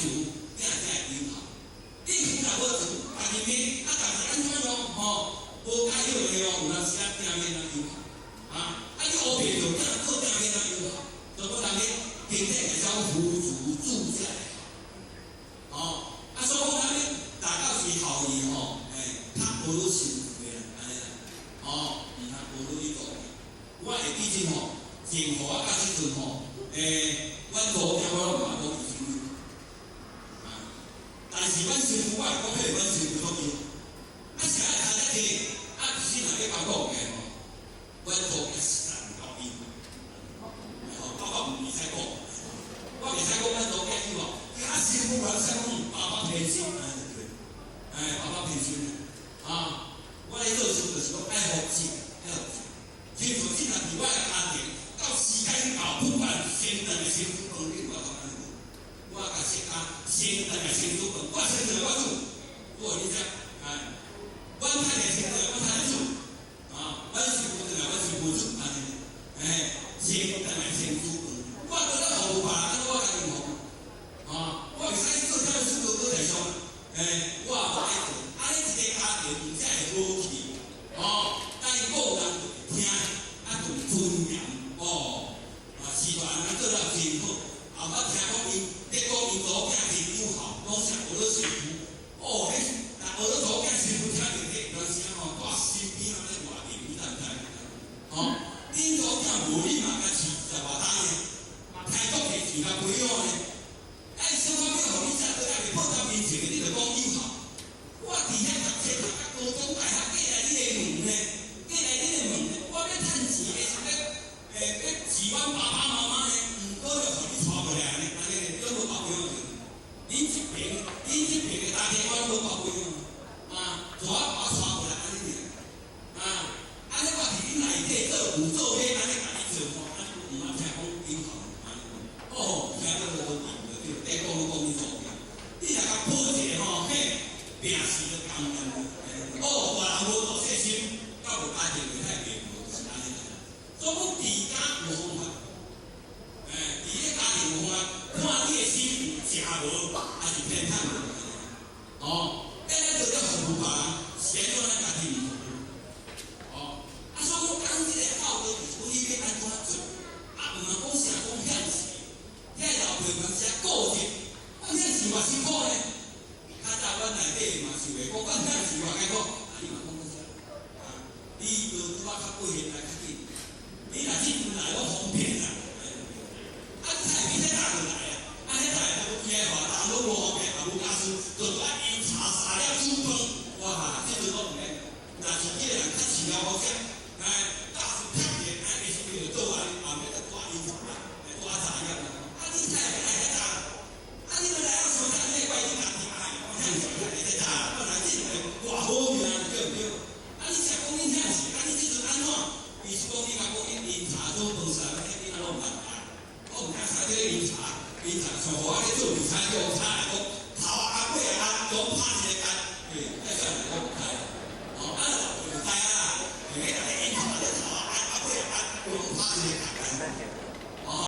煮，囝才會有效。你夫若無煮，家己罵，啊，家己按怎樣吼？無解好的哦，有當時啊，囝免怎有效啊？啊，你烏白做囝，做囝免怎有效？所以講人咧，經典會講扶助助才會效。哦，啊，所以講咱咧，大到時後日吼，欸，較無愈辛苦的啦，按呢啦，哦，毋通無愈去做。我會記得吼，政府啊，到這陣吼，欸，阮查某囝我攏嘛講伊辛苦，啊，但是阮媳婦我會講，彼個阮媳婦足枵，啊，啥會較遮濟？啊，其實若欲共講的吼，阮查某囝實在毋夠枵，吼，我毋會使講，我袂使講阮查某囝枵哦，啊，媳婦我使講爸爸偏心，按呢對，哎，爸爸偏心啊，我咧做事就是講愛服氣，愛服氣。親像這若佇我的家庭，到時間到，不管先轉來先煮飯，你有法度按呢無？我共先啊，先轉來先煮飯，我先轉來我煮，我予你食，哎，阮太太先轉來，阮太太煮，啊，阮媳婦轉來，阮媳婦煮，按呢，哎，先轉來先煮飯，我閣咧服務別人，按怎我家己毋服務？啊，我袂使做啥物事高高在上，哎，我也無愛做，按呢一个家庭才會和氣，哦，咱個人就會聽，啊，就有尊嚴，哦，啊，是大人做了真好，後擺聽講𪜶，咧講𪜶查某囝真有效，攏是學了媳婦，哦，彼若學了查某囝媳婦聽著彼有當時啊吼，蹛身邊仔咧活面，你知毋知？哦，恁查某囝無你嘛，才飼十外冬呢，開國提錢甲培養呢，啊，伊小可欲予你食，閣猶未報到面前，你就講有效。我佇遐讀冊讀甲高中、大學，過來你的門呢？過來你的門呢？我欲趁錢的是欲，欸，欲飼阮爸爸媽媽呢？毋過就予你帶過來呢，按呢攏無包養着。恁這邊的家庭我攏無包養啊，帶我把我帶過來按呢爾，啊，按呢我佇恁內底做牛做馬，按呢共你做吼，按呢毋通聽講有效，按呢，哦，聽講都對對，對，講攏講你做囝，你若共抱一个吼，嘿，病死就感恩。哦，大人無大細心，到無家庭會太迷糊，就是按呢啦。所以講治家有方法，欸，佇咧家庭有方法，看你的心有正無，還是偏袒無。哦，咱咧做咧服務別人，是按怎咱家己毋服務？哦，啊，所以講講這個孝道，就是講你欲按怎做，啊，毋通講啥講向勢，遐老輩有當時啊顧忌，講向勢偌辛苦呢？較早阮內底嘛是會講，講向勢偌艱苦，啊，你嘛講講啥？啊，你都拄仔較過現代較緊，你若這陣來攏方便啦。啊，菜比這早就來啊，啊，彼菜都機械化，人攏無方便，也無家私，就愛飲茶三粒煮飯，哇，這陣攏毋免。若像這個人較飼料好食，哎，家私撇者，哎，下時就做完，後面再帶飲茶，帶茶葉。啊，你菜欲來遐早，啊，你欲來啊傷早，你怪你家己愛，向勢來這早，本來這個偌好命，對毋對？啊，你食講恁向勢，啊，你這陣按怎？伊是講你共講你飲茶煮飯啥，彼囡仔攏毋捌。我毋知啥叫飲茶，飲茶像我咧做比賽叫茶來講，頭啊尾啊總拍一个結，對，那算來我毋知。哦，啊老就知啊，彼個飲茶咧頭啊啊尾啊總拍一个結。